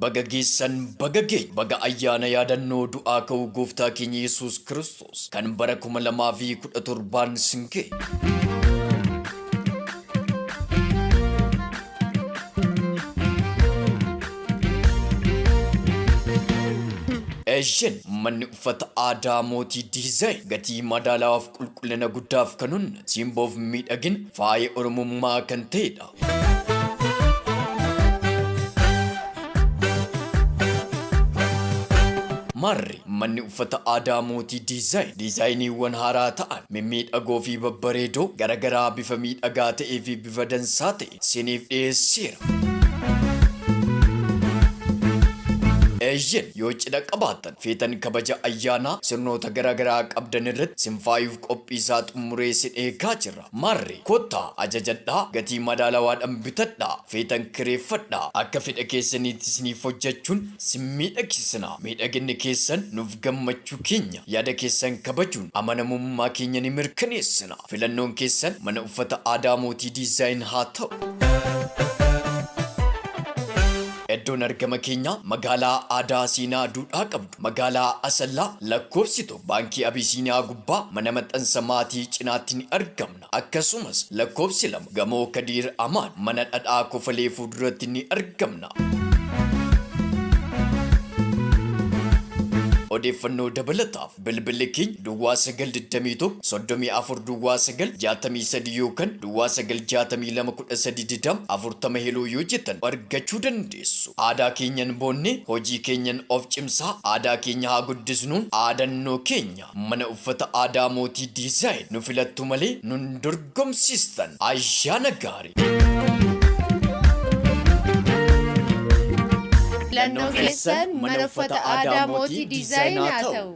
Baga geessan, baga geenye, baga ayyaana yaadannoo du'aa ka'uu Gooftaa keenya Yesuus Kiristoos kan bara 2017n sin ga'e. Eeyyeen, manni uffata aadaa Mootii Diizaayin gatii madaalawaaf qulqullina guddaaf kan hunna simboof miidhagina faaya Oromummaa kan ta'edha. Maarree, manni uffata aadaa Mootii Diizaayin diizaayiniiwwan haaraa ta'an, mimmiidhagoo fi babbareedoo garagaraa bifa miidhagaa ta'ee fi bifa dansaa ta'e siniif dhiyeesseera. Eeyyeen, yoo cidha qabaattan, feetan kabaja ayyaanaa, sirnoota garagaraa qabdan irratti sin faayuuf qophiisaa xummuree sin eegaa jira. Maarree, kottaa ajajadhaa, gatii madaalawaadhan bitadhaa, feetan kireeffadhaa, akka fedha keessaniitti isiniif hojjachuun sin miidhagsina. Miidhaginni keessan nuuf gammachuu keenya. Yaada keessan kabajuun amanamummaa keenya ni mirkaneessina. Filannoon keessan mana uffata aadaa Mootii Diizaayin haa ta'u. Iddoon argama keenyaa magaalaa aadaa seenaa duudhaa qabdu magaalaa Asallaa lakkoofsi 1 Baankii Abisiiniyaa gubbaa mana maxxansa maatii cinaatti ni argamna. Akkasumas lakkoofsi 2 Gamoo Kadiir Amaan mana dhadhaa Kofalee fuulduratti ni argamna. Odeeffannoo dabalataaf Bilbilli keenya duwwaa 9 21 34 duwwaa 9 63 yookan duwwaa 9 62 13 20 40 heloo yoo jettan argachuu dandeessu. Aadaa keenyan boonnee hojii keenyan of cimsaa aadaa keenya haa guddisnuun aadannoo keenya. Mana uffata aadaa Mootii Diizaayin nu filattu malee nun dorgomsiistan. Ayyaana gaarii! Filannoon keessan mana uffata aadaa Mootii Diizaayin haa ta'u!